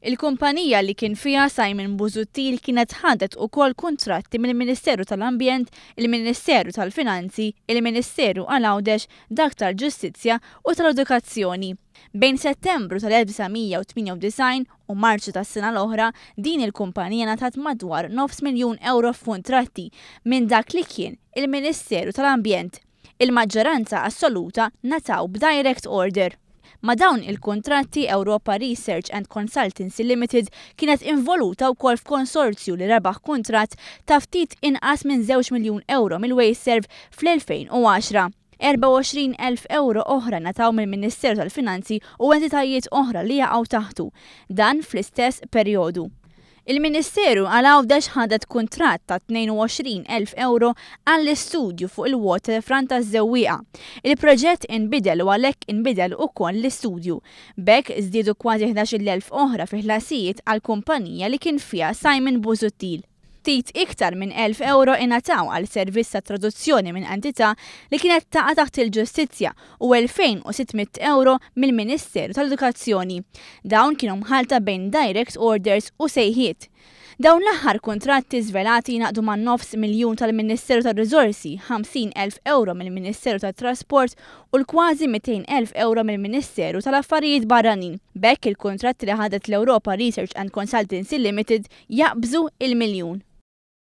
Il-kumpanija li kien fiha Simon Busuttil kienet ħadet ukoll kuntratti mill-Ministeru tal-Ambjent, il-Ministeru tal-Finanzi, il-Ministeru għal Għawdex, dak tal-Ġustizzja u tal-Edukazzjoni. Bejn Settembru tal-1998 u Marzu tas-sena l-oħra, din il-kumpanija ngħatat madwar nofs miljun ewro f'kuntratti minn dak li kien il-Ministeru tal-Ambjent. Il-maġġoranza assoluta ngħataw b'direct order. Ma' dawn il-kuntratti, Europa Research and Consultancy Limited kienet involuta wkoll f'konsorzju li rebaħ kuntratt ta' ftit inqas minn żewġ miljun ewro mill-Wasteserv fl-2010. 24,000 ewro oħra ngħataw mill-Ministeru tal-Finanzi u entitajiet oħra li jaqgħu taħtu. Dan fl-istess perjodu. Il-Ministeru għal Għawdex ħadet kuntratt ta' 22,000 ewro għall-istudju fuq il-waterfront taż-Żewwieqa. Il-proġett inbidel u għalhekk inbidel ukoll l-istudju. B'hekk żdiedu kważi 11,000 oħra fi ħlasijiet għall-kumpanija li kien fiha Simon Busuttil. Ftit iktar minn 1,000 ewro ingħataw għal servizz ta' traduzzjoni minn entità li kienet taqa' taħt il-ġustizzja u 2,600 ewro mill-Ministeru tal-Edukazzjoni. Dawn kienu mħallta bejn direct orders u sejħiet. Dawn l-aħħar kuntratti żvelati jingħaqdu man nofs miljun tal-Ministeru tar-Riżorsi, 50,000 ewro mill-Ministeru tat-Trasport u l-kważi 200,000 ewro mill-Ministeru tal-Affarijiet Barranin. B'hekk il-kuntratti li ħadet l-Europa Research and Consultancy Limited jaqbżu il-miljun.